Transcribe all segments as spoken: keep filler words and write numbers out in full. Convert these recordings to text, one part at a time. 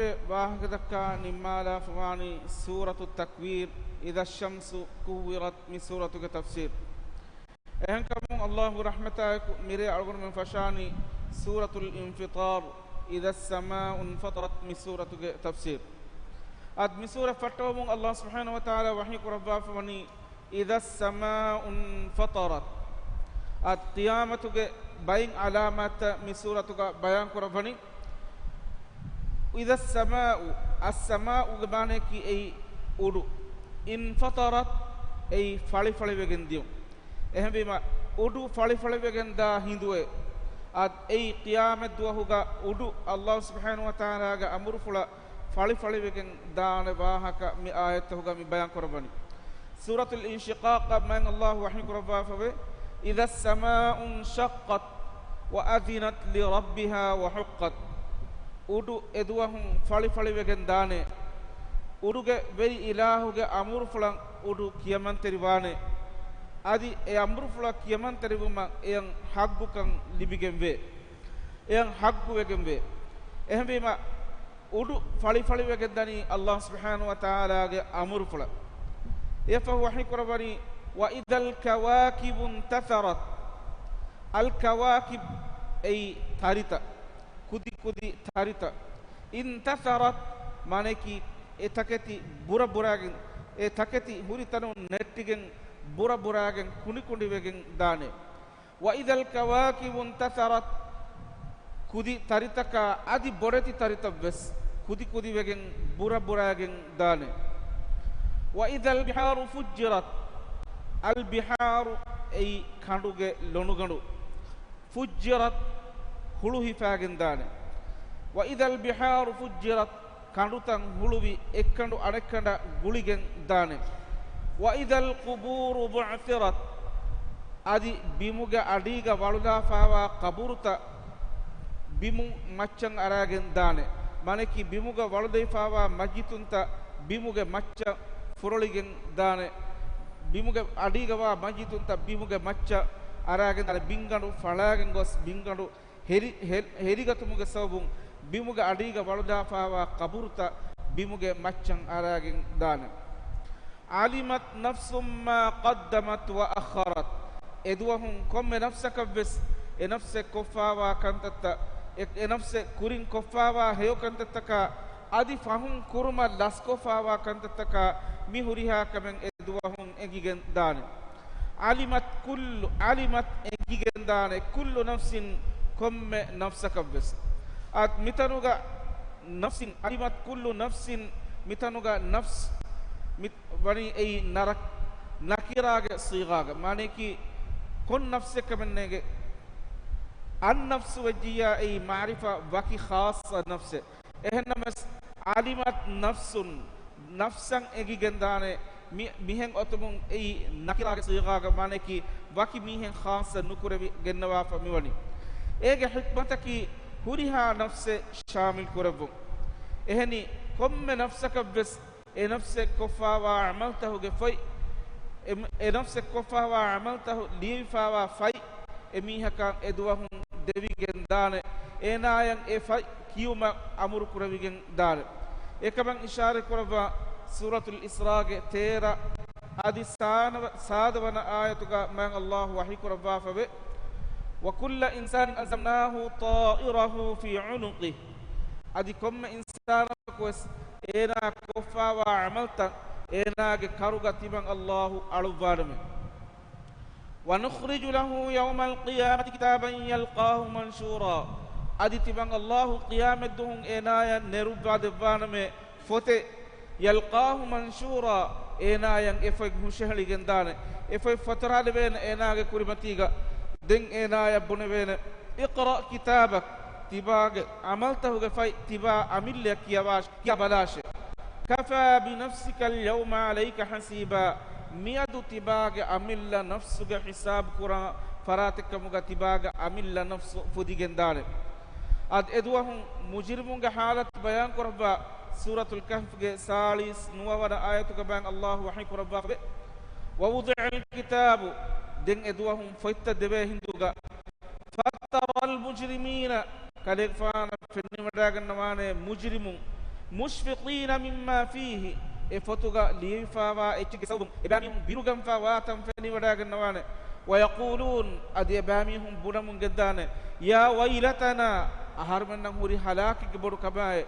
އެ ވާހަކަ ދައްކާ ނިންމާލާފަވާނީ ސޫރަތު ތަކްވީރު، إذا الشمس كورت މި ސޫރަތުގެ ތަފްސީރު. އެހެންކަމުން އައްލާހުގެ ރަޙްމަތާއެކު މިރޭ އަޅުގަނޑުމެން ފަށާނީ ސޫރަތުލް އިންފިޠާރު، إذا السماء انفطرت މި ސޫރަތުގެ ތަފްސީރު. އަދި މި ސޫރަތް ފައްޓަވަމުން އައްލާހު ސުބްޙާނަހު ވަތަޢާލާ ވަޙީ ކުރައްވާފަވަނީ، إذا السماء انفطرت. އަދި ޤިޔާމަތުގެ ބައިން ޢަލާމާތްތައް މި ސޫރަތުގަ ބަޔާން ކުރައްވަނީ، إذا السماء، السماء ގެ މާނަޔަކީ އެއީ އުޑު، انفطرت، އެއީ ފަޅިފަޅިވެގެން ދިޔުން. އެހެންވީމަ، އުޑު ފަޅިފަޅިވެގެން ދާ ހިނދުއެއް، އަދި އެއީ ޤިޔާމަތް ދުވަހުގަ އުޑު އައްލާހު ސުބްޙާނަހު ވަތަޢާލާގެ އަމުރުފުޅަށް ފަޅިފަޅިވެގެން ދާނެ ވާހަކަ މި އާޔަތްތަކުގަ މި ބަޔާން ކުރައްވަނީ. ސޫރަތުލް އިންޝިޤާޤަށް މާތް އައްލާހު ވަޙީ ކުރައްވާފަވޭ، إذا السماء انشقت وأذنت لربها وحقت. އުޑު އެދުވަހުން ފަޅިފަޅިވެގެން ދާނެ. އުޑުގެ ވެރި އިލާހުގެ އަމުރުފުޅަށް އުޑު ކިޔަމަންތެރިވާނެ. އަދި އެ އަމުރުފުޅަށް ކިޔަމަންތެރިވުމަށް އެޔަށް ޙައްޤުކަން ލިބިގެންވޭ. އެޔަށް ޙައްޤުވެގެންވޭ. އެހެންވީމަ، އުޑު ފަޅިފަޅިވެގެންދަނީ އައްލާހު ސުބްޙާނަހު ވަތަޢާލާގެ އަމުރުފުޅަށް. އެއަށްފަހު ވަޙީ ކުރައްވަނީ، وإذا الكواكب انتثرت. الكواكب އެއީ ތަރިތައް، ކުދި ކުދި ތަރިތައް. انتثرت މާނަޔަކީ އެ ތަކެތި ބުރަ ބުރާގެން، އެ ތަކެތި ހުރި ތަނުން ނެއްޓިގެން ބުރަ ބުރާގެން ކުނިކުނޑިވެގެން ދާނެ. وإذا الكواكب انتثرت، ކުދި ތަރިތަކާ އަދި ބޮޑެތި ތަރިތައްވެސް ކުދި ކުދިވެގެން ބުރަ ބުރާގެން ދާނެ. وإذا البحار فجرت، البحار އެއީ ކަނޑުގެ ލޮނުގަނޑު، فجرت ހުޅުހިފާގެން ދާނެ. وإذا البحار فجرت، ކަނޑުތައް ހުޅުވި އެއްކަނޑު އަނެއްކަނޑަށް ގުޅިގެން ދާނެ. وإذا القبور بعثرت، އަދި ބިމުގެ އަޑީގަ ވަޅުލާފާވާ ޤަބުރުތައް ބިމު މައްޗަށް އަރާގެން ދާނެ. މާނަޔަކީ ބިމުގަ ވަޅުލައިފާވާ މައްޔިތުންތައް ބިމުގެ މައްޗަށް ފުރޮޅިގެން ދާނެ. ބިމުގެ އަޑީގަވާ މައްޔިތުންތައް ބިމުގެ މައްޗަށް އަރާގެން ދާނެ. ބިންގަނޑު ފަޅާގެން ގޮސް ބިންގަނޑު ހެރި-، ހެ-، ހެރިގަތުމުގެ ސަބަބުން ބިމުގެ އަޑީގަ ވަޅުލާފާވާ ޤަބުރުތައް ބިމުގެ މައްޗަށް އަރާގެން ދާނެ. علمت نفس ما قدمت وأخرت. އެދުވަހުން ކޮންމެ ނަފްސަކަށްވެސް އެ ނަފްސެއް ކޮށްފާވާ ކަންތައްތައް، އެ، އެ ނަފްސެއް ކުރިން ކޮށްފާވާ ހެޔޮ ކަންތައްތަކާ އަދި ފަހުން ކުރުމަށް ލަސްކޮށްފާވާ ކަންތައްތަކާ މި ހުރިހާ ކަމެއް އެދުވަހުން އެނގިގެން ދާނެ. علمت كل، علمت އެނގިގެން ދާނެ، كل نفس ކޮންމެ ނަފްސަކަށްވެސް. އަދި މިތަނުގަ نفس، علمت كل نفس، މިތަނުގަ ނަފްސް މި ވަނީ އެއީ ނަރަ-، ނަކިރާގެ ޞީޣާގަ، މާނަޔަކީ ކޮން ނަފްސެއްކަމެއް ނޭނގެ. النفس ވެއްޖިއްޔާ އެއީ މަޢުރިފާ ވަކި ޚާއްޞަ ނަފްސެއް. އެހެންނަމަވެސް، علمت نفس، ނަފްސަށް އެނގިގެންދާނެ، މި-، މިހެން އޮތުމުން އެއީ ނަކިރާގެ ޞީޣާގަ، މާނަޔަކީ ވަކި މީހެއް ޚާއްޞަ ނުކުރެވި ގެންނަވާފަ މިވަނީ. އޭގެ ޙިކްމަތަކީ ހުރިހާ ނަފްސެއް ޝާމިލް ކުރެއްވުން. އެހެނީ، ކޮންމެ ނަފްސަކަށްވެސް އެ ނަފްސެއް ކޮށްފާވާ ޢަމަލްތަހުގެ ފޮތް، އެ، އެ ނަފްސެއް ކޮށްފާވާ ޢަމަލްތަހު ލިޔެވިފާވާ ފޮތް، އެމީހަކަށް އެދުވަހުން ދެވިގެން ދާނެ. އޭނާޔަށް އެ ފޮތް ކިޔުމަށް އަމުރު ކުރެވިގެން ދާނެ. އެކަމަށް އިޝާރަތް ކުރައްވާ ސޫރަތުލް އިސްރާގެ ތޭރަ އަދި ސާނަވަ-، ސާދަވަނަ އާޔަތުގަ މާތް އައްލާހު ވަޙީ ކުރައްވާފަވޭ، وكل إنسان ألزمناه طائره في عنقه. އަދި ކޮންމެ އިންސާނަކުވެސް އޭނާ ކޮށްފާވާ ޢަމަލްތައް އޭނާގެ ކަރުގަ ތިމަން އައްލާހު އަޅުއްވާނަމޭ. ونخرج له يوم القيامة كتابا يلقاه منشورا. އަދި ތިމަން އައްލާހު ޤިޔާމަތްދުވަހުން އޭނާޔަށް ނެރުއްވާ ދެއްވާނަމޭ ފޮތެއް، يلقاه منشورا، އޭނާޔަށް އެ ފޮތް ހުށަހެޅިގެން ދާނެ. އެ ފޮތް ފަތުރާލެވޭނެ އޭނާގެ ކުރިމަތީގަ. ދެން އޭނާޔަށް ބުނެވޭނެ، اقرأ كتابك، ތިބާގެ ޢަމަލްތަހުގެ ފޮތް ތިބާ އަމިއްލަޔަށް ކިޔަވާށެ، ކިޔާ ބަލާށެ. كفى بنفسك اليوم عليك حسيبا، މިއަދު ތިބާގެ އަމިއްލަ ނަފްސުގެ ޙިސާބު ކުރާ ފަރާތެއްކަމުގަ ތިބާގެ އަމިއްލަ ނަފްސު ފުދިގެން ދާނެ. އަދި އެދުވަހުން މުޖްރިމުންގެ ޙާލަތު ބަޔާން ކުރައްވާ ސޫރަތުލް ކަހްފްގެ ސާޅީސް ނުވަވަނަ އާޔަތުގަ މާތް އައްލާހު ވަޙީ ކުރައްވާފަވޭ، ووضع الكتاب، ދެން އެދުވަހުން ފޮތްތައް ދެވޭ ހިނދުގަ، فترى المجرمين، ކަލޭގެފާނަށް ފެނިވަޑައިގަންނަވާނެ މުޖްރިމުން، مُشْفِقِينَ مِمَّا فِيهِ، އެ ފޮތުގަ ލިޔެވިފައިވާ އެއްޗެއްގެ ސަބަބުން އެބައިމީހުން ބިރުގަންފައިވާތަން ފެނިވަޑައިގަންނަވާނެ. وَيَقُولُونَ، އަދި އެބައިމީހުން ބުނަމުން ގެންދާނެ، يَا وَيْلَتَنَا، އަހަރުމެންނަށް ހުރި ހަލާކެއްގެ ބޮޑު ކަމާއޭ.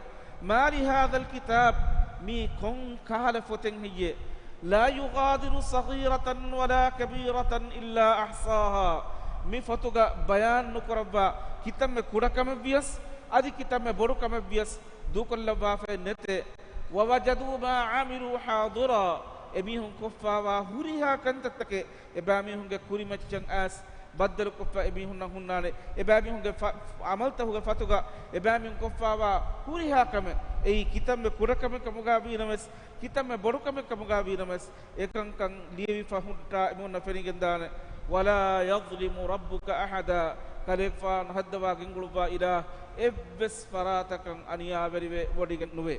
مَالِ هَذَا الْكِتَابِ، މީ ކޮން ކަހަލަ ފޮތެއް ހެއްޔޭ؟ لَا يُغَادِرُ صَغِيرَةً وَلَا كَبِيرَةً إِلَّا أَحْصَاهَا، މި ފޮތުގަ ބަޔާން ނުކުރައްވާ ކިތަންމެ ކުޑަކަމެއްވިޔަސް، އަދި ކިތަންމެ ބޮޑުކަމެއްވިޔަސް، ދޫކޮށްލައްވާފައެއް ނެތޭ. وَوَجَدُوا مَا عَمِلُوا حَاضِرًا، އެމީހުން ކޮށްފާވާ ހުރިހާ ކަންތައްތަކެއް އެބައިމީހުންގެ ކުރިމައްޗަށް އައިސް ބައްދަލުކޮށްފަ އެމީހުންނަށް ހުންނާނެ. އެބައިމީހުންގެ ފަ-، އަމަލްތަކުގެ ފަތުގަ އެބައިމީހުން ކޮށްފާވާ ހުރިހާ ކަމެއް، އެއީ ކިތަންމެ ކުޑަކަމެއް ކަމުގަ ވީނަމަވެސް، ކިތަންމެ ބޮޑުކަމެއް ކަމުގަ ވީނަމަވެސް، އެކަންކަން ލިޔެވިފަ ހުއްޓާ އެމީހުންނަށް ފެނިގެންދާނެ. وَلَا يَظْلِمُ رَبُّكَ أَحَدًا، ކަލޭގެފާނު ހައްދަވާ ގެންގުޅުއްވާ އިލާހު އެއްވެސް ފަރާތަކަށް އަނިޔާވެރިވެ ވޮޑިގެން ނުވޭ.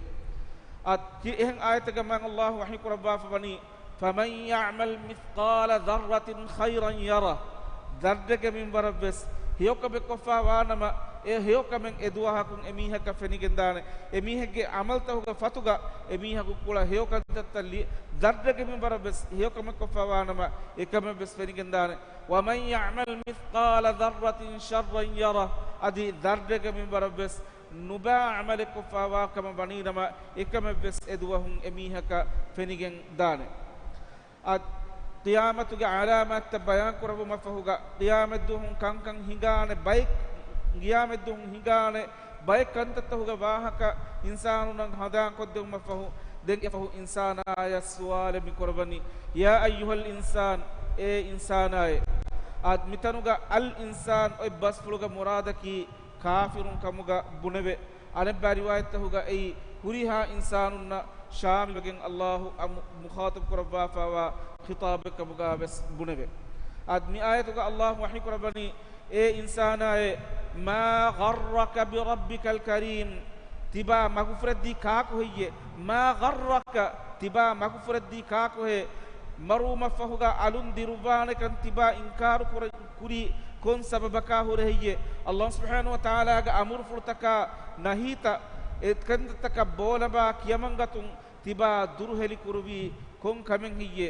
އަދި އެހެން އާޔަތެއްގަ މާތް ﷲ ވަޙީ ކުރައްވާފަ ވަނީ، فَمَنْ يَعْمَلْ مِثْقَالَ ذَرَّةٍ خَيْرًا يَرَهُ، ޛައްރެއްގެ މިންވަރަށްވެސް ހެޔޮކަމެއް ކޮށްފަ ވާނަމަ، އެ ހެޔޮކަމެއް އެދުވަހަކުން އެމީހަކަށް ފެނިގެންދާނެ. އެމީހެއްގެ ޢަމަލްތަކުގެ ފަތުގަ އެމީހަކު ކުޅަ ހެޔޮކަންތައްތައް ލި-، ޛައްރެއްގެ މިންވަރަށްވެސް ހެޔޮކަމެއް ކޮށްފަ ވާނަމަ، އެކަމެއްވެސް ފެނިގެންދާނެ. وَمَنْ يَعْمَلْ مِثْقَالَ ذَرَّةٍ شَرًّا يَرَهُ، އަދި ޛައްރެއްގެ މިންވަރަށްވެސް ނުބައި ޢަމަލެއް ކޮށްފަ ވާ ކަމަށް ވަނީނަމަ، އެކަމެއްވެސް އެދުވަހުން އެމީހަކަށް ފެނިގެން ދާނެ. އަދި ޤިޔާމަތުގެ ޢަލާމާތްތައް ބަޔާން ކުރެއްވުމަށްފަހުގަ، ޤިޔާމަތްދުވަހުން ކަންކަން ހިނގާނެ ބައެއް، ޤިޔާމަތްދުވަހުން ހިނގާނެ ބައެއް ކަންތައްތަކުގެ ވާހަކަ އިންސާނުންނަށް ހަނދާންކޮށްދެއްވުމަށްފަހު، ދެން އެފަހު އިންސާނާޔަށް ސުވާލެއް މި ކުރައްވަނީ، يَا أَيُّهَا الْإِنسَانُ، އޭ އިންސާނާއޭ. އަދި މިތަނުގަ އަލް އިންސާން އޮތް ބަސްފުޅުގެ މުރާދަކީ ކާފިރުން ކަމުގަ ބުނެވޭ. އަނެއްބައި ރިވާޔަތްތަކުގަ އެއީ ހުރިހާ އިންސާނުންނަށް ޝާމިލްވެގެން ﷲ އަށް މު-، މުޚާޠަބު ކުރައްވާފައިވާ ޚިޠާބެއް ކަމުގަ ވެސް ބުނެވޭ. އަދި މި އާޔަތުގަ ﷲ ވަޙީ ކުރައްވަނީ، އޭ އިންސާނާއޭ، مَا غَرَّكَ بِرَبِّكَ الْكَرِيمِ، ތިބާ މަގުފުރެއްދީ ކާކު ހެއްޔޭ؟ مَا غَرَّكَ، ތިބާ މަގުފުރެއްދީ ކާކުހޭ؟ މަރުވުމަށްފަހުގަ އަލުން ދިރުއްވާނެކަން ތިބާ އިންކާރު ކުރ-، ކުރީ ކޮން ސަބަބަކާ ހުރެ ހެއްޔޭ؟ ﷲ ސުބްޙާނަހޫ ވަތަޢާލާގެ އަމުރުފުޅުތަކާ ނަހީތައް، އެކަންތައްތަކަށް ބޯލަބާ ކިޔަމަންގަތުން ތިބާ ދުރުހެލި ކުރުވީ ކޮން ކަމެއް ހެއްޔޭ؟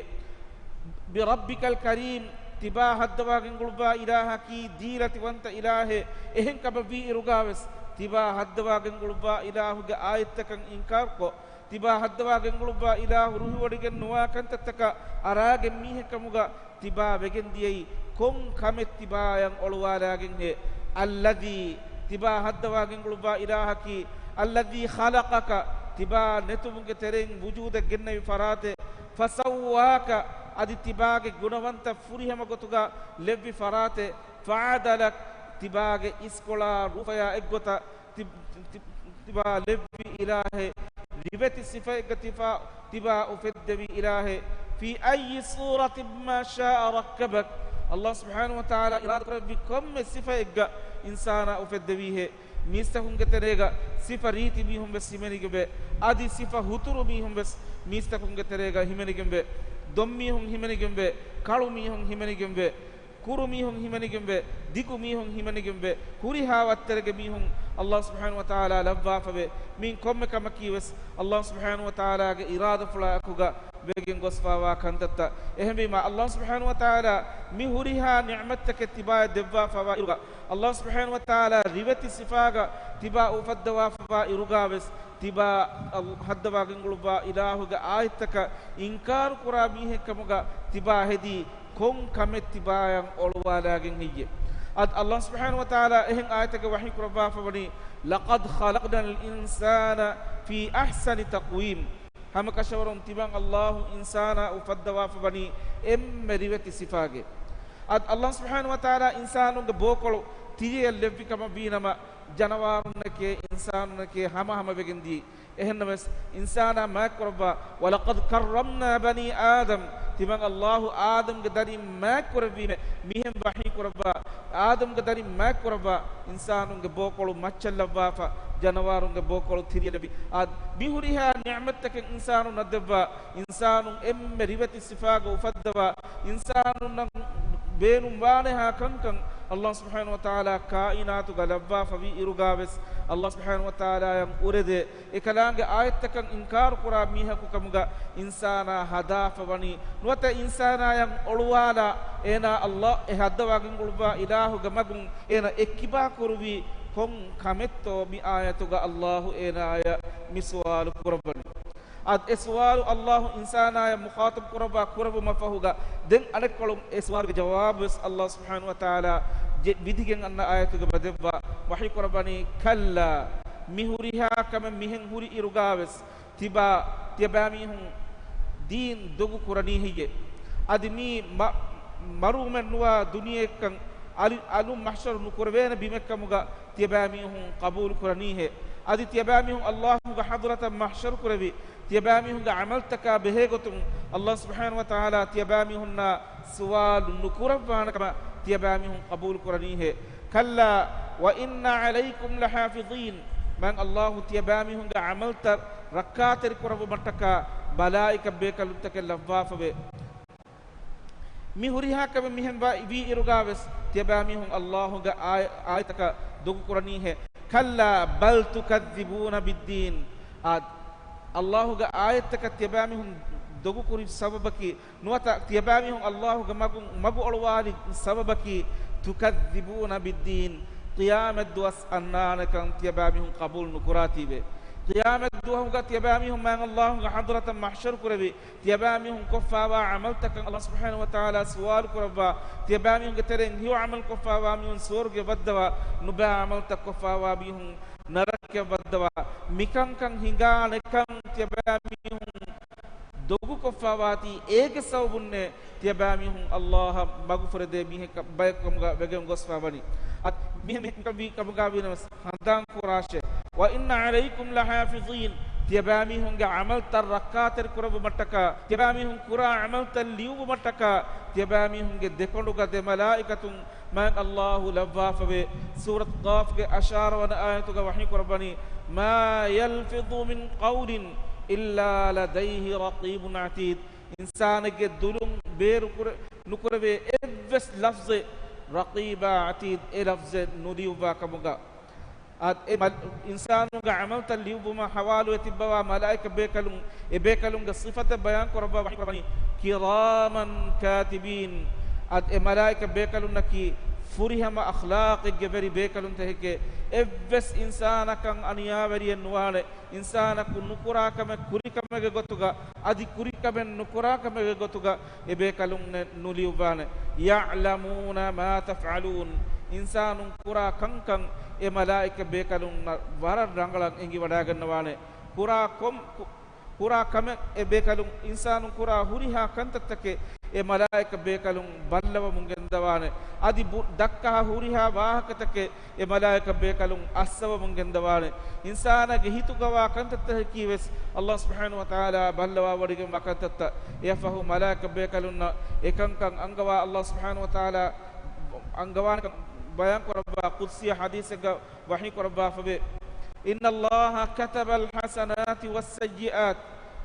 بِرَبِّكَ الْكَرِيمِ، ތިބާ ހައްދަވާގެންގުޅުއްވާ އިލާހަކީ ދީލަތިވަންތަ އިލާހެއް. އެހެން ކަމަށް ވީ އިރުގާވެސް، ތިބާ ހައްދަވާގެންގުޅުއްވާ އިލާހުގެ އާޔަތްތަކަށް އިންކާރުކޮށް، ތިބާ ހައްދަވާގެންގުޅުއްވާ އިލާހު ރުހިވޮޑިގެން ނުވާ ކަންތައްތަކަށް އަރާގެން މީހެއްކަމުގަ ތިބާ ވެގެންދިޔައީ ކޮން ކަމެއް ތިބާޔަށް އޮޅުވާލާގެންހޭ؟ الَّذِي، ތިބާ ހައްދަވާގެންގުޅުއްވާ އިލާހަކީ، الَّذِي خَلَقَكَ، ތިބާ ނެތުމުގެ ތެރެއިން ވުޖޫދަށް ގެންނެވި ފަރާތެއް، فَسَوَّاكَ، އަދި ތިބާގެ ގުނަވަންތައް ފުރިހަމަ ގޮތުގަ ލެއްވި ފަރާތެއް، فَعَدَلَكَ، ތިބާގެ އިސްކޮޅާ ރޫފަޔާ އެއްގޮތަށް ތި-، ތި-، ތިބާ ލެއްވި އިލާހެއް، ރިވެތި ސިފައެއްގަ ތިބާ، ތިބާ އުފެއްދެވި އިލާހެއް، فِي أَيِّ صُورَةٍ مَا شَاءَ رَكَّبَكَ. ﷲ ސުބްޙާނަހޫ ވަތަޢާލާ އިރާދަކުރެއްވި ކޮންމެ ސިފައެއްގަ އިންސާނާ އުފެއްދެވީހޭ. މީސްތަކުންގެ ތެރޭގަ ސިފަ ރީތި މީހުން ވެސް ހިމެނިގެންވޭ. އަދި ސިފަ ހުތުރު މީހުން ވެސް މީސްތަކުންގެ ތެރޭގަ ހިމެނިގެންވޭ. ދޮންމީހުން ހިމެނިގެންވޭ. ކަޅު މީހުން ހިމެނިގެންވޭ. ކުރު މީހުން ހިމެނިގެންވޭ، ދިގު މީހުން ހިމެނިގެންވޭ، ހުރިހާ ވައްތަރެއްގެ މީހުން ﷲ ސުބްޙާނަހޫ ވަތަޢާލާ ލައްވާފަވޭ. މިއިން ކޮންމެ ކަމަކީވެސް ﷲ ސުބްޙާނަހޫ ވަތަޢާލާގެ އިރާދަފުޅާ އެކުގަ ވެގެން ގޮސްފާވާ ކަންތައްތައް. އެހެންވީމާ، ﷲ ސުބްޙާނަހޫ ވަތަޢާލާ މި ހުރިހާ ނިޢުމަތްތަކެއް ތިބާއަށް ދެއްވާފަވާ އިރުގަ، ﷲ ސުބްޙާނަހޫ ވަތަޢާލާ ރިވެތި ސިފާގަ ތިބާ އުފައްދަވާފަވާ އިރުގަވެސް، ތިބާ ހައްދަވާގެންގުޅުއްވާ އިލާހުގެ އާޔަތްތަކަށް އިންކާރުކުރާ މީހެއްކަމުގަ ތިބާ ހެދީ ކޮން ކަމެއް ތިބާޔަށް އޮޅުވާލާގެން ހެއްޔެވެ؟ އަދި ﷲ ސުބްޙާނަހޫ ވަތަޢާލާ އެހެން އާޔަތެއްގަ ވަޙީ ކުރައްވާފަވަނީ، لَقَدْ خَلَقْنَا الْإِنسَانَ فِي أَحْسَنِ تَقْوِيمٍ. ހަމަކަށަވަރުން ތިމަން ﷲ އިންސާނާ އުފައްދަވާފަވަނީ އެންމެ ރިވެތި ސިފާގައި. އަދި ﷲ ސުބްޙާނަހޫ ވަތަޢާލާ އިންސާނުންގެ ބޯކޮޅު ތިރިއަށް ލެއްވި ކަމަށް ވީނަމަ، ޖަނަވާރުންނެކޭ އިންސާނުންނެކޭ ހަމަހަމަ ވެގެންދިޔައީ. އެހެންނަމަވެސް، އިންސާނާ މާތްކުރައްވާ، وَلَقَدْ كَرَّمْنَا بَنِي آدَمَ، ތިމަން ﷲ އާދަމްގެ ދަރިން މާތްކުރެއްވީމޭ. މިހެން ވަޙީކުރައްވާ، އާދަމްގެ ދަރިން މާތްކުރައްވާ، އިންސާނުންގެ ބޯކޮޅު މައްޗަށް ލައްވާފަ، ޖަނަވާރުންގެ ބޯކޮޅު ތިރިއަށް ލެއްވި. އާ، މި ހުރިހާ ނިޢުމަތްތަކެއް އިންސާނުންނަށް ދެއްވާ، އިންސާނުން އެންމެ ރިވެތި ސިފާގަ އުފައްދަވާ، އިންސާނުންނަށް ބޭނުންވާނެހާ ކަންކަން ﷲ ސުބްޙާނަހޫ ވަތަޢާލާ ކާއިނާތުގަ ލައްވާފަވި އިރުގާވެސް، ﷲ ސުބްޙާނަހޫ ވަތަޢާލާއަށް އުރެދޭ، އެކަލާނގެ އާޔަތްތަކަށް އިންކާރު ކުރާ މީހަކު ކަމުގަ އިންސާނާ ހަދާފަ ވަނީ. ނުވަތަ އިންސާނާއަށް އޮޅުވާލާ، އޭނާ ﷲ އެ ހައްދަވާ ގެންގުޅުއްވާ އިލާހުގެ މަގުން އޭނަ އެއްކިބާ ކުރުވީ ކޮން ކަމެއްތޯ މި އާޔަތުގަ ﷲ އޭނާއަށް މި ސުވާލު ކުރައްވަނީ. އަދި އެ ސުވާލު ﷲ އިންސާނާއަށް މުޚާޠަބު ކުރައްވާ ކުރެއްވުމަށް ފަހުގަ، ދެން އަނެއްކޮޅުން އެ ސުވާލުގެ ޖަވާބުވެސް ﷲ ސުބްޙާނަހޫ ވަތަޢާލާ ޖެ-، ވިދިގެން އަންނަ އާޔަތުގެ ބަދަލުގަ ވަޙީ ކުރައްވަނީ، ކައްލާ، މި ހުރިހާ ކަމެއް މިހެން ހުރި އިރުގާވެސް، ތިބާ، ތިޔަބައިމީހުން ދީން ދޮގު ކުރަނީ ހެއްޔޭ؟ އަދި މީ މަ-، މަރުވުމެއް ނުވާ ދުނިޔެއެއްކަން، އަލި-، އަލުން މަޙްޝަރު ނުކުރެވޭނެ ބިމެއްކަމުގަ ތިޔަބައިމީހުން ޤަބޫލު ކުރަނީހޭ؟ އަދި ތިޔަބައިމީހުން ﷲ ގެ ޙަޟްރަތަށް މަޙްޝަރު ކުރެވި، ތިޔަބައިމީހުންގެ ޢަމަލުތަކާ ބެހޭގޮތުން ﷲ ސުބްޙާނަހޫ ވަތަޢާލާ ތިޔަބައިމީހުންނާ ސުވާލު ނުކުރައްވާނެ ކަމަށް ތިޔަބައިމީހުން ޤަބޫލު ކުރަނީހޭ؟ ކައްލާ، ވައިންނަ ޢަލައިކުމް ލަޙާފިޡީން. މާތް ﷲ ތިޔަބައިމީހުންގެ ޢަމަލުތައް ރައްކާތެރި ކުރެއްވުމަށްޓަކާ މަލާއިކަ ބޭކަލުންތަކެއް ލައްވާފަވޭ. މި ހުރިހާ ކަމެއް މިހެން ވަ-، ވީ އިރުގާވެސް ތިޔަބައިމީހުން ﷲ ގެ އާޔަ-، އާޔަތަކަށް ދޮގު ކުރަނީހޭ؟ ކައްލާ، ބަލް ތުކައްޛިބޫނަ ބިއްދީން. އާ، ﷲ ގެ އާޔަތަކަށް ތިޔަބައިމީހުން ދޮގު ކުރި ސަބަބަކީ، ނުވަތަ ތިޔަބައިމީހުން ﷲ ގެ މަގު، މަގު އޮޅުވާލި ސަބަބަކީ، ތުކައްޛިބޫނަ ބިއްދީން، ޤިޔާމަތް ދުވަސް އަންނާނެކަން ތިޔަބައިމީހުން ޤަބޫލު ނުކުރާތީވެ. ޤިޔާމަތް ދުވަހުގަ ތިޔަބައިމީހުން މާތް ﷲ ގެ ޙަޟްރަތަށް މަޙްޝަރު ކުރެވި، ތިޔަބައިމީހުން ކޮށްފާވާ ޢަމަލުތަކަށް ﷲ ސުބްޙާނަހޫ ވަތަޢާލާ ސުވާލު ކުރައްވާ، ތިޔަބައިމީހުންގެ ތެރެއިން ހެޔޮ ޢަމަލު ކޮށްފާވާ މީހުން ސުވަރުގެ ވައްދަވާ، ނުބައި ޢަމަލުތައް ކޮށްފާވާ މީހުން ނަރަކަޔަށް ވައްދަވާ، މިކަންކަން ހިނގާނެކަން ތިޔަބައިމީހުން ދޮގުކޮށްފާވާތީ، އޭގެ ސަބަބުންނޭ ތިޔަބައިމީހުން ﷲ އަށް މަގުފުރެދޭ މީހެއް ކަ-، ބަޔަކު ކަމުގަ ވެގެން ގޮސްފާވަނީ. އަދި މިހެން މި ކަން ވީ ކަމުގަ ވީނަމަސް ހަނދާން ކުރާށޭ. ވައިންނަ ޢަލައިކުމް ލަޙާފިޡީން، ތިޔަބައިމީހުންގެ ޢަމަލުތައް ރައްކާތެރި ކުރެއްވުމަށްޓަކާ، ތިޔަބައިމީހުން ކުރާ ޢަމަލުތައް ލިޔުއްވުމަށްޓަކާ، ތިޔަބައިމީހުންގެ ދެކޮނޑުގަ ދެ މަލާއިކަތުން މާތް ﷲ ލައްވާފަވޭ. ސޫރަތު ޤާފްގެ އަށާރަ ވަނަ އާޔަތުގަ ވަޙީ ކުރައްވަނީ، މާ ޔަލްފިޡު މިން ޤައުލިން އިއްލާ ލަދައިހި ރަޤީބުން ޢަތީދު. އިންސާނެއްގެ ދުލުން ބޭރު ކުރެ-، ނުކުރެވޭ އެއްވެސް ލަފްޒެއް ރަޤީބާ ޢަތީދު އެ ލަފްޒެއް ނުލިޔުއްވާ ކަމުގަ. އަދި އެ މަލް-، އިންސާނުންގެ ޢަމަލުތައް ލިޔުއްވުމަށް ޙަވާލުވެ ތިއްބަވާ މަލާއިކަ ބޭކަލުން، އެ ބޭކަލުންގެ ސިފަތައް ބަޔާން ކުރައްވާ ވަޙީ ކުރައްވަނީ، ކިރާމަން ކާތިބީން. އަދި އެ މަލާއިކަ ބޭކަލުންނަކީ ފުރިހަމަ އަޚްލާޤެއްގެ ވެރި ބޭކަލުންތަކެކޭ. އެއްވެސް އިންސާނަކަށް އަނިޔާވެރިއެއް ނުވާނެ. އިންސާނަކު ނުކުރާ ކަމެއް ކުރި ކަމެއްގެ ގޮތުގަ، އަދި ކުރި ކަމެއް ނުކުރާ ކަމެއްގެ ގޮތުގަ އެ ބޭކަލުންނެއް ނުލިޔުއްވާނެ. ޔަޢްލަމޫނަ މާ ތަފްޢަލޫން. އިންސާނުން ކުރާ ކަންކަން އެ މަލާއިކަ ބޭކަލުންނަށް ވަރަށް ރަނގަޅަށް އެނގިވަޑައިގަންނަވާނެ. ކުރާ ކޮން-، ކު-، ކުރާ ކަމެއް އެ ބޭކަލުން، އިންސާނުން ކުރާ ހުރިހާ ކަންތައްތަކެއް އެ މަލާއިކަ ބޭކަލުން ބައްލަވަމުން ގެންދަވާނެ. އަދި ބު-، ދައްކާ ހުރިހާ ވާހަކަތަކެއް އެ މަލާއިކަ ބޭކަލުން އައްސަވަމުން ގެންދަވާނެ. އިންސާނާގެ ހިތުގަވާ ކަންތައްތަކަކީވެސް ﷲ ސުބްޙާނަހޫ ވަތަޢާލާ ބައްލަވާވޮޑިގެންވާ ކަންތައްތައް. އެއަށްފަހު މަލާއިކަ ބޭކަލުންނަށް އެކަންކަން އަންގަވާ ﷲ ސުބްޙާނަހޫ ވަތަޢާލާ އަންގަވާނެކަން ބަޔާން ކުރައްވާ ޤުދްސީ ޙަދީޘެއްގަ ވަޙީ ކުރައްވާފަވޭ. إن الله كتب الحسنات والسيئات.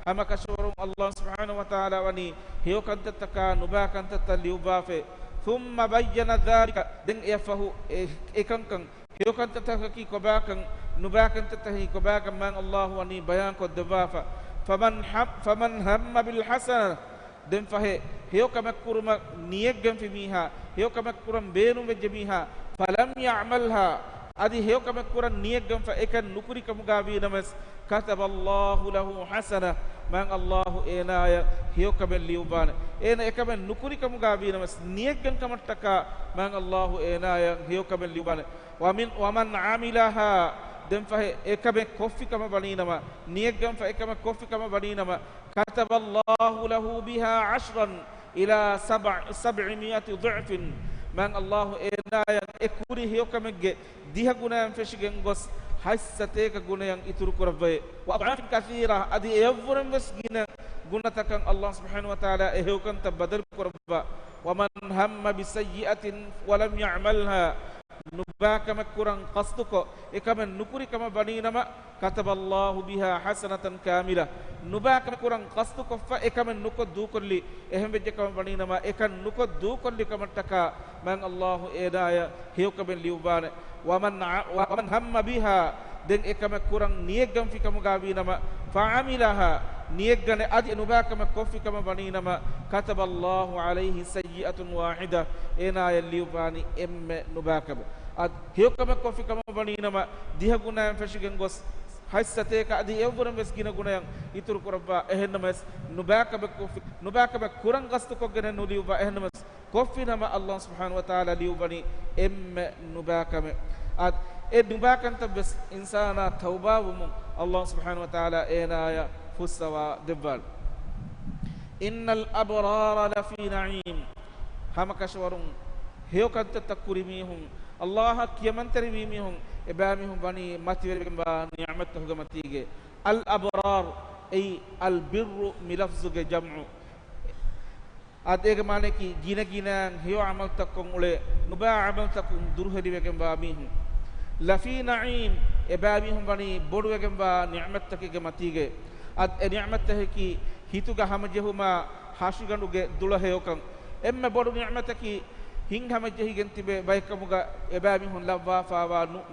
ހަމަކަށަވަރުން ﷲ ސުބްޙާނަހޫ ވަތަޢާލާ ވަނީ ހެޔޮ ކަންތައްތަކާ ނުބައި ކަންތައްތައް ލިޔުއްވާފަ. ثم بين ذلك. ދެން އެއަށްފަހު އެ، އެކަންކަން، ހެޔޮ ކަންތައްތަކަކީ ކޮބާކަން، ނުބައި ކަންތައްތަކަކީ ކޮބާކަން މާތް ﷲ ވަނީ ބަޔާންކޮށްދެއްވާފަ. فمن ح-، فمن هم بالحسنة. ދެން ފަހެ، ހެޔޮ ކަމެއް ކުރުމަށް ނިޔަތްގަންފި މީހާ، ހެޔޮ ކަމެއް ކުރަން ބޭނުންވެއްޖެ މީހާ، فلم يعملها، އަދި ހެޔޮ ކަމެއް ކުރަން ނިޔަތްގަންފަ އެކަން ނުކުރި ކަމުގަ ވީނަމަސް، كتب الله له حسنة، މާތް ﷲ އޭނާޔަށް ހެޔޮ ކަމެއް ލިޔުއްވާނެ. އޭނަ އެކަމެއް ނުކުރި ކަމުގަ ވީނަމަސް، ނިޔަތްގަން ކަމަށްޓަކާ މާތް ﷲ އޭނާޔަށް ހެޔޮ ކަމެއް ލިޔުއްވާނެ. ومن، ومن عملها، ދެން ފަހެ އެކަމެއް ކޮށްފި ކަމަށް ވަނީނަމަ، ނިޔަތްގަންފަ އެކަމެއް ކޮށްފި ކަމަށް ވަނީނަމަ، كتب الله له بها عشرا إلى سبع، سبعمائة ضعف. މާތް ﷲ އޭނާޔަށް އެ ކުރި ހެޔޮކަމެއްގެ ދިހަ ގުނައިން ފެށިގެން ގޮސް، ހަތްސަތޭކަ ގުނައިން އިތުރު ކުރައްވައޭ. وأضعاف كثيرة، އަދި އެއަށްވުރެން ވެސް ގިނަ ގުނަތަކަށް ﷲ ސުބްޙާނަހޫ ވަތަޢާލާ އެ ހެޔޮކަންތައް ބަދަލު ކުރައްވާ. ومن هم بسيئة ولم يعملها، ނުބާކަމެއް ކުރަން ޤަޞްދުކޮށް، އެކަމެއް ނުކުރި ކަމަށް ވަނީނަމަ، كتب الله بها حسنة كاملة. ނުބާކަމެއް ކުރަން ޤަޞްދުކޮށްފަ އެކަމެއް ނުކޮށް ދޫކޮށްލި، އެހެންވެއްޖެ ކަމަށް ވަނީނަމަ، އެކަން ނުކޮށް ދޫކޮށްލި ކަމަށްޓަކާ މާތް ﷲ އޭނާޔަށް ހެޔޮކަމެއް ލިޔުއްވާނެ. ومن ع-، ومن هم بها، ދެން އެކަމެއް ކުރަން ނިޔަތްގަންފި ކަމުގަ ވީނަމަ، فعملها، ނިޔަތްގަނެ އަދި ނުބާކަމެއް ކޮށްފި ކަމަށް ވަނީނަމަ، كتب الله عليه سيئة واحدة، އޭނާޔަށް ލިޔުއްވާނީ އެންމެ ނުބާކަމެއް. އަދި ހެޔޮކަމެއް ކޮށްފި ކަމަށް ވަނީނަމަ، ދިހަ ގުނައިން ފެށިގެން ގޮސް، ހަތްސަތޭކަ އަދި އެއަށްވުރެން ވެސް ގިނަ ގުނައެއް އިތުރު ކުރައްވާ. އެހެންނަމަވެސް، ނުބާކަމެއް ކޮށްފި-، ނުބާކަމެއް ކުރަން ގަސްތުކޮށްގެނެއް ނުލިޔުއްވާ. އެހެންނަމަވެސް، ކޮށްފިނަމަ، ﷲ ސުބްޙާނަހޫ ވަތަޢާލާ ލިޔުއްވަނީ އެންމެ ނުބާކަމެއް. އަދި އެ ނުބާކަންތައް ވެސް އިންސާނާ ތައުބާވުމުން ﷲ ސުބްޙާނަހޫ ވަތަޢާލާ އޭނާޔަށް ފުއްސަވާ ދެއްވާނެ. إن الأبرار لفي نعيم. ހަމަކަށަވަރުން ހެޔޮކަންތައްތައް ކުރި މީހުން، ﷲ އަށް ކިޔަމަންތެރިވީ މީހުން، އެބައިމީހުން ވަނީ މަތިވެރިވެގެންވާ ނިޢުމަތްތަކުގެ މަތީގެ. الأبرار، އެއީ البر މި ލަފްޒުގެ ޖަމްޢު. އަދި އޭގެ މާނަޔަކީ ގިނަގިނައިން ހެޔޮ ޢަމަލުތައްކޮށް އުޅޭ ނުބާ ޢަމަލުތަކުން ދުރުހެލިވެގެންވާ މީހުން. لفي نعيم، އެބައިމީހުން ވަނީ ބޮޑުވެގެންވާ ނިޢުމަތްތަކެއްގެ މަތީގެ. އަދި އެ ނިޢުމަތްތަކަކީ ހިތުގަ ހަމަޖެހުމާ ހަށިގަނޑުގެ ދުޅަހެޔޮކަން. އެންމެ ބޮޑު ނިޢުމަތަކީ ހިތްހަމަޖެހިގެން ތިބޭ ބައެއްކަމުގަ އެބައިމީހުން ލައްވާފާވާ ނު-،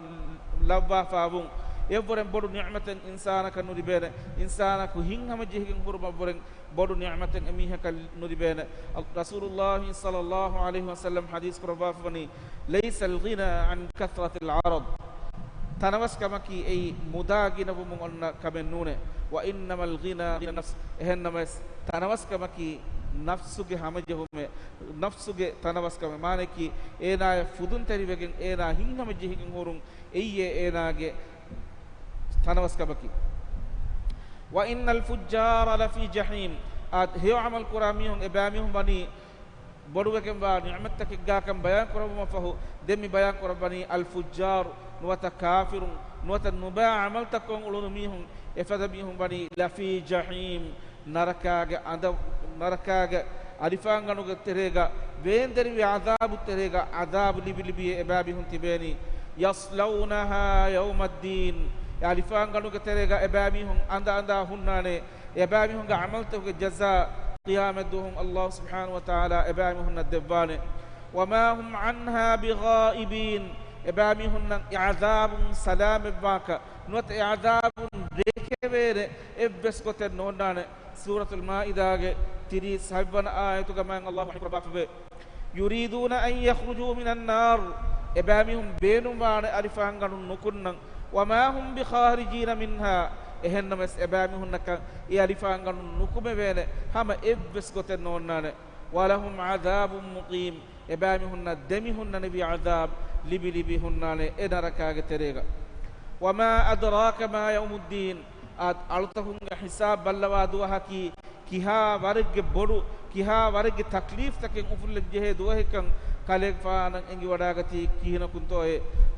ލައްވާފާވުން. އެއަށްވުރެން ބޮޑު ނިޢުމަތެއް އިންސާނަކަށް ނުލިބޭނެ. އިންސާނަކު ހިތްހަމަޖެހިގެން ހުރުމަށްވުރެން ބޮޑު ނިޢުމަތެއް އެމީހަކަށް ނުލިބޭނެ. ރަސޫލުﷲ ޞައްލަﷲ ޢަލައިހި ވަސައްލަމް ޙަދީޘް ކުރައްވާފަވަނީ، ليس الغنى عن كثرة العرض. ތަނަވަސްކަމަކީ އެއީ މުދާ ގިނަވުމުން އޮންނަ ކަމެއް ނޫނޭ. وإنما الغنى غنى النفس. އެހެންނަމަވެސް، ތަނަވަސްކަމަކީ ނަފްސުގެ ހަމަޖެހުމެއް، ނަފްސުގެ ތަނަވަސްކަމެއް. މާނަޔަކީ، އޭނާޔަށް ފުދުންތެރިވެގެން އޭނާ ހިތްހަމަޖެހިގެން ހުރުން، އެއީ އޭނާގެ ތަނަވަސްކަމަކީ. وإن الفجار لفي جحيم. އާ، ހެޔޮ ޢަމަލު ކުރާ މީހުން، އެބައިމީހުން ވަނީ ބޮޑުވެގެންވާ ނިޢުމަތްތަކެއްގާކަން ބަޔާން ކުރެއްވުމަށްފަހު، ދެން މި ބަޔާން ކުރައްވަނީ الفجار، ނުވަތަ ކާފިރުން، ނުވަތަ ނުބާ ޢަމަލުތައްކޮށް އުޅުނު މީހުން، އެފަދަ މީހުން ވަނީ لفي جحيم، ނަރަކާގެ އަނދަ-، ނަރަކާގެ އަލިފާންގަނޑުގެ ތެރޭގަ، ވޭންދެރިވި ޢަޛާބު ތެރޭގަ ޢަޛާބު ލިބި ލިބި އެބައިމީހުން ތިބޭނީ. يصلونها يوم الدين. އެ އަލިފާންގަނޑުގެ ތެރޭގަ އެބައިމީހުން އަނދަ އަނދާ ހުންނާނެ. އެބައިމީހުންގެ ޢަމަލުތަކުގެ ޖަޒާ ޤިޔާމަތްދުވަހުން ﷲ ސުބްޙާނަހޫ ވަތަޢާލާ އެބައިމީހުންނަށް ދެއްވާނެ. وما هم عنها بغائبين. އެބައިމީހުންނަށް އެ ޢަޛާބުން ސަލާމަތްވާކަށް ނުވަތަ އެ ޢަޛާބުން ރޭކެވޭނެ އެއްވެސް ގޮތެއް ނޯންނާނެ. ސޫރަތުލް މާއިދާގެ ތިރީސް ހަތްވަނަ އާޔަތުގަ މާތް ﷲ ވަޙީ ކުރައްވާފަވޭ. يريدون أن يخرجوا من النار. އެބައިމީހުން ބޭނުންވާނެ އަލިފާންގަނޑުން ނުކުންނަން. وما هم بخارجين منها. އެހެންނަމަވެސް އެބައިމީހުންނަކަށް އެ އަލިފާންގަނޑުން ނުކުމެވޭނެ ހަމަ އެއްވެސް ގޮތެއް ނޯންނާނެ. ولهم عذاب مقيم. އެބައިމީހުންނަށް ދެމިހުންނަނިވި ޢަޛާބު ލިބި ލިބި ހުންނާނެ އެ ނަރަކާގެ ތެރޭގަ. وما أدراك ما يوم الدين. އަދި އަޅުތަކުންގެ ހިސާބު ބައްލަވާ ދުވަހަކީ ކިހާ ވަރެއްގެ ބޮޑު، ކިހާ ވަރެއްގެ ތަކްލީފްތަކެއް އުފުއްލަން ޖެހޭ ދުވަހެއްކަން ކަލޭގެފާނަށް އެނގިވަޑާގަތީ ކިހިނަކުންތޯއޭ؟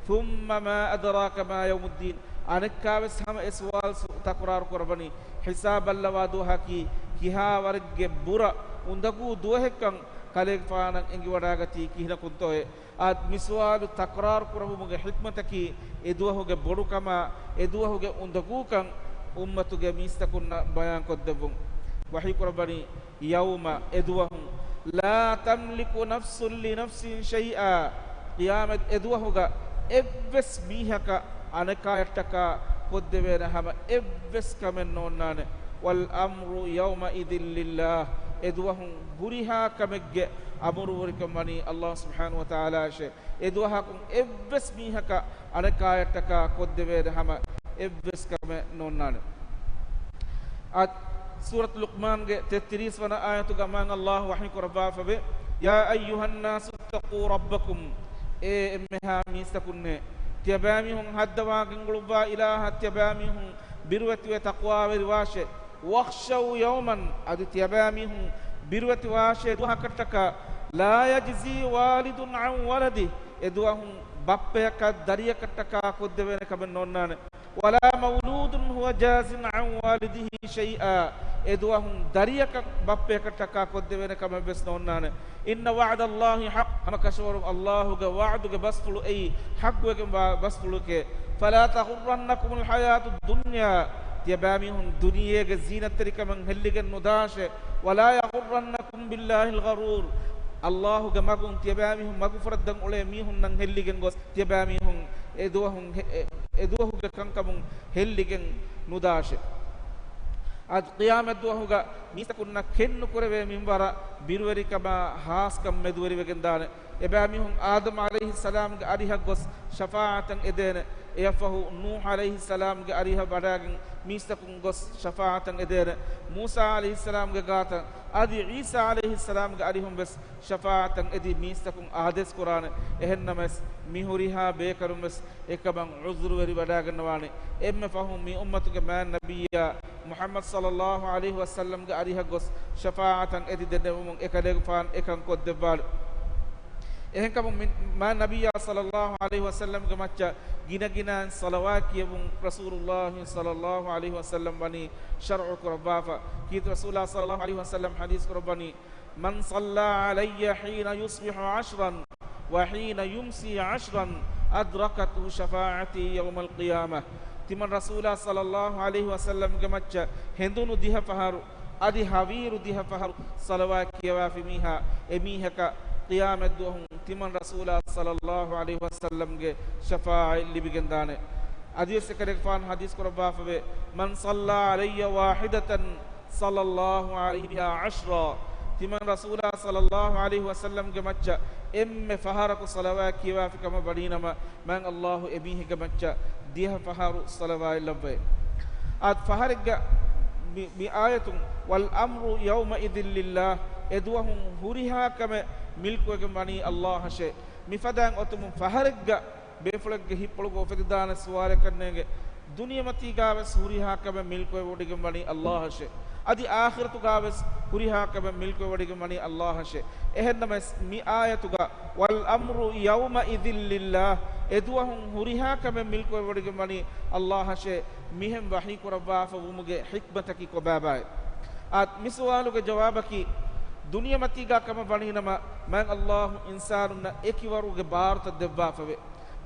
ثم ما أدراك ما يوم الدين. އަނެއްކާވެސް ހަމަ އެ ސުވާލު ސު-، ތަކުރާރު ކުރައްވަނީ، ހިސާބު ބައްލަވާ ދުވަހަކީ ކިހާ ވަރެއްގެ ބުރަ އުނދަގޫ ދުވަހެއްކަން ކަލޭގެފާނަށް އެނގިވަޑާގަތީ ކިހިނަކުންތޯއޭ؟ އަދި މި ސުވާލު ތަކުރާރު ކުރެއްވުމުގެ ޙިކްމަތަކީ، އެ ދުވަހުގެ ބޮޑުކަމާ، އެ ދުވަހުގެ އުނދަގޫކަން އުއްމަތުގެ މީސްތަކުންނަށް ބަޔާންކޮށްދެއްވުން. ވަޙީ ކުރައްވަނީ، يوم، އެ ދުވަހު، لا تملك نفس لنفس شيئا، ޤިޔާމަތް އެ ދުވަހުގަ އެއްވެސް މީހަކަށް އަނެކާޔަށްޓަކާ ކޮށްދެވޭނެ ހަމަ އެއްވެސް ކަމެއް ނޯންނާނެ. والأمر يومئذ لله، އެ ދުވަހު ހުރިހާ ކަމެއްގެ އަމުރުވެރިކަން ވަނީ ﷲ ސުބްޙާނަހޫ ވަތަޢާލާއަށޭ. އެ ދުވަހަކުން އެއްވެސް މީހަކަށް އަނެކާޔަށްޓަކާ ކޮށްދެވޭނެ ހަމަ އެއްވެސް ކަމެއް ނޯންނާނެ. އަދި ސޫރަތު ލުޤްމާންގެ ތެއްތިރީސް ވަނަ އާޔަތުގަ މާތް ﷲ ވަޙީ ކުރައްވާފަވޭ، يا أيها الناس اتقوا ربكم، އޭ އެންމެހާ މީސްތަކުންނޭ، ތިޔަބައިމީހުން ހައްދަވާ ގެންގުޅުއްވާ އިލާހަށް ތިޔަބައިމީހުން ބިރުވެތިވެ ތަޤްވާވެރިވާށޭ. واخشوا يوما، އަދި ތިޔަބައިމީހުން ބިރުވެތިވާށޭ ދުވަހަކަށްޓަކާ، لا يجزي والد عن ولده، އެ ދުވަހުން ބައްޕަޔަކަށް ދަރިޔަކަށްޓަކާ ކޮށްދެވޭނެ ކަމެއް ނޯންނާނެ. ولا مولود هو جاز عن والده شيئا، އެދުވަހުން ދަރިއަކަށް ބައްޕަޔަކަށް ޓަކާ ކޮށްދެވޭނެ ކަމެއް ވެސް ނޯންނާނެ. إن وعد الله حق، ހަމަކަށަވަރުން އައްލާހުގެ ވަޢުދުގެ ބަސްފުޅު އެއީ ޙައްޤުވެގެންވާ ބަސްފުޅެކޭ. فلا تغرنكم الحياة الدنيا، ތިޔަބައިމީހުން ދުނިޔޭގެ ޒީނަތްތެރިކަމަށް ހެއްލިގެން ނުދާށޭ. ولا يغرنكم بالله الغرور، އައްލާހުގެ މަގުން ތިޔަބައިމީހުން މަގުފުރައްދަން އުޅޭ މީހުންނަށް ހެއްލިގެން ގޮސް، ތިޔަބައިމީހުން އެދުވަހުން ހެ-، އެ-، އެދުވަހުގެ ކަންކަމުން ހެއްލިގެން ނުދާށޭ. އަދި ޤިޔާމަތްދުވަހުގަ މީސްތަކުންނަށް ކެތްނުކުރެވޭ މިންވަރަށް ބިރުވެރިކަމާ ހާސްކަން މެދުވެރިވެގެންދާނެ. އެބައިމީހުން އާދަމް ޢަލައިހިއްސަލާމްގެ އަރިހަށް ގޮސް ޝަފާޢަތަށް އެދޭނެ. އެއަށްފަހު ނޫޙް ޢަލައިހިއްސަލާމްގެ އަރިހަށް ވަޑައިގެން މީސްތަކުން ގޮސް ޝަފާޢަތަށް އެދޭނެ. މޫސާ ޢަލައިހިއްސަލާމްގެ ގާތަށް އަދި ޢީސާ ޢަލައިހިއްސަލާމްގެ އަރިހުން ވެސް ޝަފާޢަތަށް އެދި މީސްތަކުން އާދޭސް ކުރާނެ. އެހެންނަމަވެސް، މި ހުރިހާ ބޭކަލުން ވެސް އެކަމަށް ޢުޛުރުވެރިވަޑައިގަންނަވާނެ. އެންމެ ފަހުން މި އުއްމަތުގެ މާތް ނަބިއްޔާ މުޙައްމަދު ޞައްލައްލާހު ޢަލައިހި ވަސައްލަމްގެ އަރިހަށް ގޮސް ޝަފާޢަތަށް އެދި ދެނެވުމުން އެކަލޭގެފާނު އެކަން ކޮށްދެއްވާނެ. އެހެންކަމުން މި-، މާތް ނަބިއްޔާ ޞައްލައްލާހު ޢަލައިހި ވަސައްލަމްގެ މައްޗަށް ގިނަގިނައިން ޞަލަވާތް ކިޔެވުން ރަސޫލުއްލާހި ޞައްލައްލާހު ޢަލައިހި ވަސައްލަމް ވަނީ ޝަރުޢު ކުރައްވާފަ. ކީރިތި ރަސޫލާ ޞައްލައްލާހު ޢަލައިހި ވަސައްލަމް ޙަދީޘް ކުރައްވަނީ، من صلى علي حين يصبح عشرا وحين يمسي عشرا أدركته شفاعتي يوم القيامة. ތިމަން ރަސޫލާ ޞައްލައްލާހު ޢަލައިހި ވަސައްލަމްގެ މައްޗަށް ހެނދުނު ދިހަ ފަހަރު، އަދި ހަވީރު ދިހަ ފަހަރު ޞަލަވާތް ކިޔަވާފި މީހާ، އެމީހަކަށް ޤިޔާމަތްދުވަހުން ތިމަން ރަސޫލާ ޞައްލައްލާހު ޢަލައިހި ވަސައްލަމްގެ ޝަފާޢަތް ލިބިގެންދާނެ. އަދިވެސް އެކަލޭގެފާނު ޙަދީޘް ކުރައްވާފަވޭ، من صلى علي واحدة صلى الله عليه بها عشرا. ތިމަން ރަސޫލާ ޞައްލައްލާހު ޢަލައިހި ވަސައްލަމްގެ މައްޗަށް އެންމެ ފަހަރަކު ޞަލަވާތް ކިޔަވާފި ކަމަށް ވަނީނަމަ، މާތް އައްލާހު އެމީހެއްގެ މައްޗަށް ދިހަ ފަހަރު ޞަލަވާތް ލައްވައޭ. އާދެ، ފަހަރެއްގަ މި، މި އާޔަތުން، والأمر يومئذ لله، އެދުވަހުން ހުރިހާ ކަމެއް މިލްކުވެގެން ވަނީ އައްލާހަށޭ. މިފަދައިން އޮތުމުން ފަހަރެއްގަ ބޭފުޅެއްގެ ހިތްޕުޅުގަ އުފެދިދާނެ ސުވާލަކަށް ނޭނގެ. ދުނިޔެމަތީގާވެސް ހުރިހާ ކަމެއް މިލްކުވެވޮޑިގެން ވަނީ އައްލާހަށޭ. އަދި އާޚިރަތުގާވެސް ހުރިހާ ކަމެއް މިލްކުވެވޮޑިގެން ވަނީ އައްލާހަށޭ. އެހެންނަމަވެސް، މި އާޔަތުގަ، والأمر يومئذ لله، އެދުވަހުން ހުރިހާ ކަމެއް މިލްކުވެވޮޑިގެން ވަނީ އައްލާހަށޭ، މިހެން ވަޙީ ކުރައްވާފަ ވުމުގެ ޙިކްމަތަކީ ކޮބާބާއޭ؟ އާދެ، މި ސުވާލުގެ ޖަވާބަކީ، ދުނިޔެމަތީގާ ކަމަށް ވަނީނަމަ، މާތް އައްލާހު އިންސާނުންނަށް އެކިވަރުގެ ބާރުތައް ދެއްވާފަވޭ.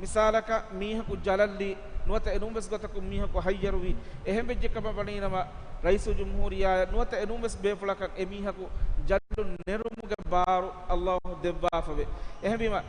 މިސާލަކަށް، މީހަކު ޖަލަށްލީ، ނުވަތަ އެނޫންވެސް ގޮތަކުން މީހަކު ހައްޔަރުވީ، އެހެންވެއްޖެ ކަމަށް ވަނީނަމަ، ރައީސުލްޖުމްހޫރިއްޔާއަށް ނުވަތަ އެނޫންވެސް ބޭފުޅަކަށް އެމީހަކު ޖަލުން ނެރުމުގެ ބާރު އައްލާހު ދެއްވާފަވޭ. އެހެންވީމަ،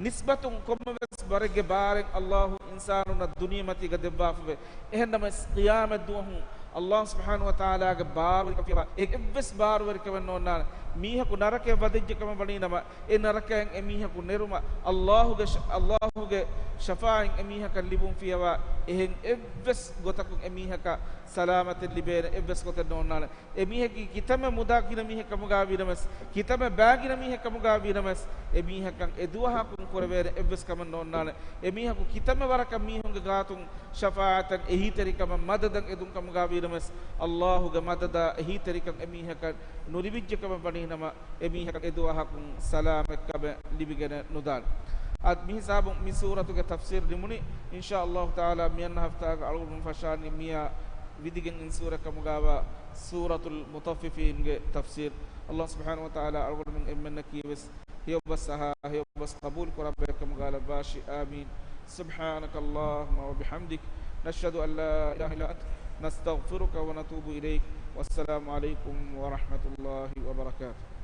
ނިސްބަތުން ކޮންމެވެސް ވަރެއްގެ ބާރެއް އައްލާހު އިންސާނުންނަށް ދުނިޔެމަތީގަ ދެއްވާފަވޭ. އެހެންނަމަވެސް، ޤިޔާމަތްދުވަހު އައްލާހު ސުބްޙާނަހު ވަތަޢާލާގެ ބާރުވެރިކަމަށް ފިޔަވާ އެއްވެސް ބާރުވެރިކަމެއް ނޯންނާނެ. މީހަކު ނަރަކަޔަށް ވަދެއްޖެ ކަމަށް ވަނީނަމަ، އެ ނަރަކަޔަށް އެމީހަކު ނެރުމަށް އައްލާހުގެ ޝަ-، އައްލާހުގެ ޝަފާޢަތް އެމީހަކަށް ލިބުން ފިޔަވާ، އެހެން އެއްވެސް ގޮތަކުން އެމީހަކަށް ސަލާމަތެއް ލިބޭނެ އެއްވެސް ގޮތެއް ނޯންނާނެ. އެމީހަކީ ކިތަންމެ މުދާ ގިނަ މީހެއް ކަމުގާ ވީނަމަވެސް، ކިތަންމެ ބައި ގިނަ މީހެއް ކަމުގާ ވީނަމަވެސް، އެމީހަކަށް އެދުވަހަކުން ކުރެވޭނެ އެއްވެސް ކަމެއް ނޯންނާނެ. އެމީހަކު ކިތަންމެ ވަރަކަށް މީހުންގެ ގާތުން ޝަފާޢަތަށް އެހީތެރިކަމަށް މަދަދަށް އެދުން ކަމުގާ ވީނަމަވެސް، އައްލާހުގެ މަދަދާ އެހީތެރިކަން އެމީހަކަށް ނުލިބިއްޖެ ކަމަށް ވަނީނަމަ، އެމީހަކަށް އެދުވަހަކުން ސަލާމަތްކަމެއް ލިބިގެނެއް ނުދާނެ. އަދި މިހިސާބުން މި ސޫރަތުގެ ތަފްސީރު ނިމުނީ. އިންޝާ އައްލާހު ތަޢާލާ މިއަންނަ ހަފްތާގަ އަޅުގަނޑުމެން ފަށާނީ މިއާ ވިދިގެން އިން ސޫރަ ކަމުގާވާ ސޫރަތުލް މުޠައްފިފީންގެ ތަފްސީރު. އައްލާހު ސުބްޙާނަހު ވަތަޢާލާ އަޅުގަނޑުމެން އެންމެންނަކީވެސް ހެޔޮބަސް އަހާ، ހެޔޮބަސް ޤަބޫލު ކުރާ ބައެއް ކަމުގާ ލައްވާށި. އާމީން. سبحانك اللهم وبحمدك، نشهد أن لا إله إلا أنت، نستغفرك ونتوب إليك. والسلام عليكم ورحمة الله وبركاته.